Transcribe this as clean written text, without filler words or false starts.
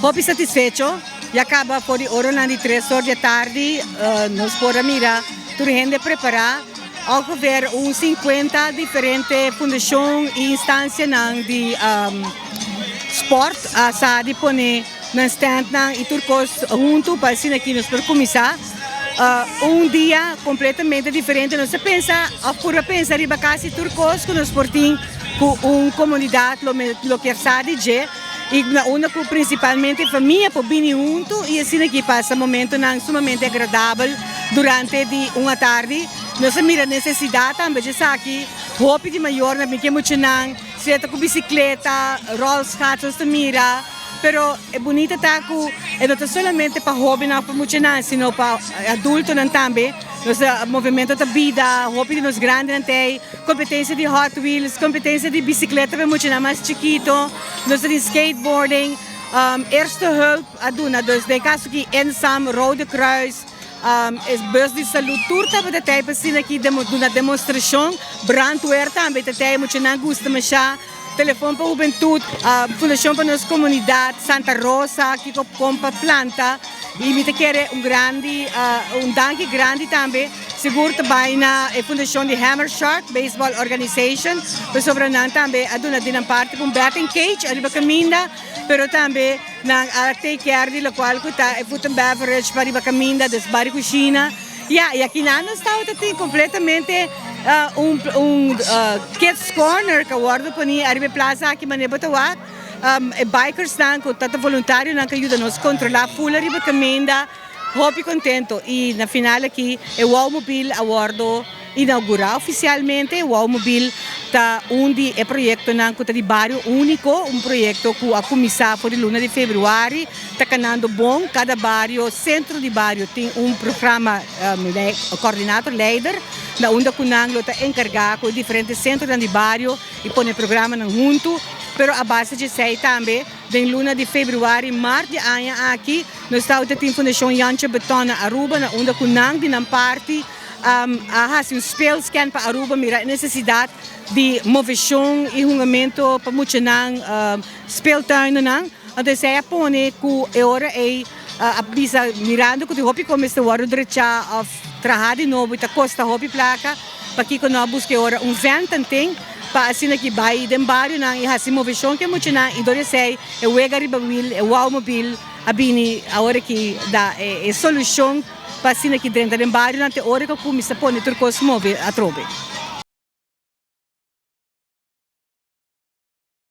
Hopi satisfecho, ya caba for di oranan di 3 or di tardi, nos por a mira tur hende prepara, ongeveer un 50 diferente fundacion y instancianan di sport a sa di pone nan standnan y tur cos hunto pa asina aki nos por cuminsa un dia completamente diferente. Nos a pensa of por a pensa riba casi tur cos cu nos por tin cu un comunidad lo kier sa di dje y na unda cu principalmente famia por bini hunto y asina aki pasa momentonan sumamente agradabel durante di un atardi. Nos a mira necesidad tambe esaki, hopi di mayornan bin cu muchanan, sea cu bicicleta, rolschaats, nos ta mira, pero e bunita ta cu e no ta solamente pa hobennan, pa muchanan, sino pa adultonan tambe. Nos movimento ta bida, hopi di nos grandinan t'ey, competencia di Hot Wheels, competencia di bicicleta pa muchanan mas chikito, nos tin skateboarding, eerste hulp a duna, dus den caso aki Ensam, Rode Kruis, e bus di salud, tur tabata t'ey pa asina aki duna demostracion, brandweer tambe ta t'ey, muchanan gusta masha, Telefon pa Hubentud, Fundacion pa nos Comunidad, Santa Rosa, Kiko Pompa Planta, y mi ta kere un grandi, un danki grandi tambe, sigur ta bay na e fundacion di Hammer Shark Baseball Organization, pasobra nan tambe a duna di nan parti cu un batting cage ariba caminda, pero tambe nan a take care di locual cu ta e food and beverage pa riba caminda, dus bar y cushina. Ya, y aki nan nos tabata tin completamente un kids corner cu a wordo poni ariba e plaza aki manera bo ta wak. E bikers nan cu tata voluntario nan cu yuda nos controla full ariba caminda, hopi contento. Y na final aki e Wowmobiel a wordo inaugura oficialmente. Wowmobiel ta un di e proyectonan cu ta di Bario Unico, un proyecto cu a cuminsa for di luna di februari, ta canando bon. Cada bario, centro di bario tin un programa coordinator leider, na unda cu nan lo ta encarga cu diferente centronan di bario y pone programanan hunto, pero a base di esey tambe, den luna di februari, maart di aña aki, nos ta tin Fundacion Jantje Beton na Aruba, na unda cu nan di nan parti a haci un speelscan pa Aruba, mira e necesidad di movecion y hungamento pa muchanan, speeltuinnan. Anto esey a pone cu e ora ey a bisa mirando cu tin hopi cos mester wordo drecha of traha di nobo y ta costa hopi placa, pakico no a busca e ora un van tanten pa asina aki bay den barionan y haci movecion cu e muchanan, y dor esey e wega riba wiel, e Wowmobiel a bini awor aki da e solucion pa asina aki drenta den barionan te ora cu cuminsa pone tur cos move atrobe.